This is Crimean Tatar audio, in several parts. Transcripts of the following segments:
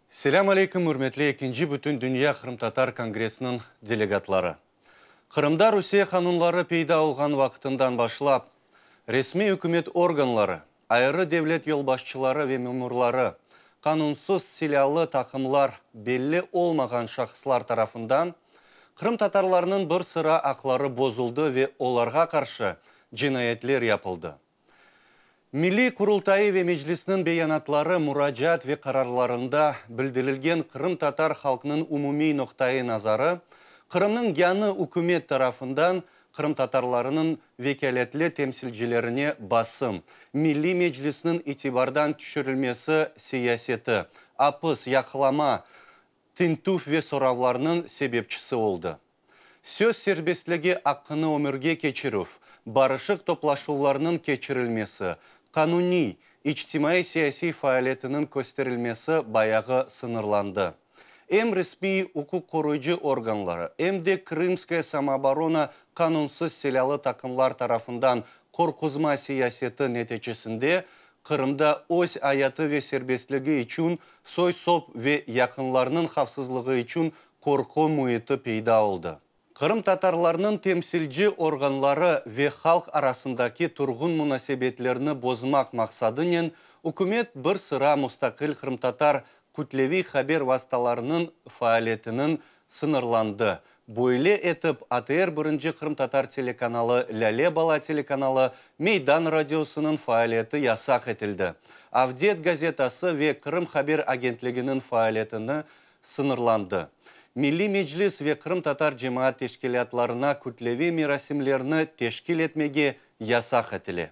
Selâm aleyküm, ürmetli Ekinci Bütündünya Qırımtatar Kongressiniñ delegatları! Qırımda Rusiye qanunları peyda olğan vaqıtından başlap, resmiy ükümet organları, ayrı devlet yolbaşçıları ve memurları, qanunsız silâlı taqımlar, belli olmağan şahıslar tarafından qırımtatarlarnıñ bir sıra aqları bozuldı ve olarğa qarşı cinayetler yapıldı. Milliy Qurultayı ve Meclisniñ beyanatları, muracaat ve qararlarında bildirilgen qırımtatar halqınıñ umumiy noqtai nazarı Qırımnıñ yañı ükümet tarafından qırımtatarlarınıñ vekâletli temsilcilerine basım, Milliy Meclisniñ itibardan tüşürilmesi siyaseti, apis, yaqalama, tintüv ve soravlarnıñ sebepçisi oldı. Söz serbestligi aqqını ömürge keçirüv, barışıq toplaşuvlarnıñ keçirilmesi, qanuniy içtimaiy-siyasiy faaliyetiniñ kösterilmesi bayağı sıñırlandı. Em resmiy uquq qoruyıcı organları, em de Krımskaya samooborona qanunsız silâlı taqımlar tarafından qorquzma siyaseti neticesinde Qırımda öz ayatı ve serbestligi içün, soy-sop ve yaqınlarınıñ havfsızlığı içün qorqu müiti peyda oldı. Qırımtatarlarnıñ temsilci organları ve halq arasındaki turğun munasebetlerni bozmaq maqsadınen ükümet bir sıra mustaqil qırımtatar kütleviy haber vastalarınıñ faaliyetiniñ sıñırlandı. Böyle etip, ATR birinci qırımtatar telekanalı, Lâle bala telekanalı, Meydan radiosınıñ faaliyeti yasaq etildi. Avdet gazetası ve Qırım haber agentliginiñ faaliyetini sıñırlandı. Milliy Meclis ve qırımtatar cemaat teşkilâtlarına kütleviy merasimlerni teşkil etmege yasaq etile.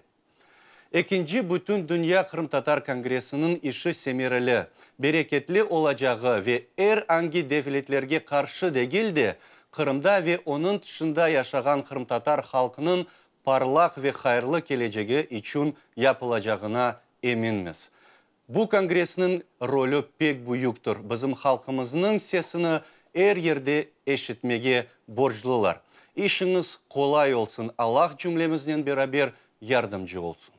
Ekinci Bütündünya Qırımtatar Kongressiniñ işi semereli, bereketli olacağı ve er angi devletlerge qarşı degil de, Qırımda ve onıñ tışında yaşağan qırımtatar halqınıñ parlaq ve hayırlı kelecegi içün yapılacağına eminmiz. Bu kongressniñ rolü pek büyüktir, bizim halqımıznıñ sesini er yerde eşitmege borclular. İşiñiz qolay olsun, Allah cümlemiznen beraber yardımcı olsun.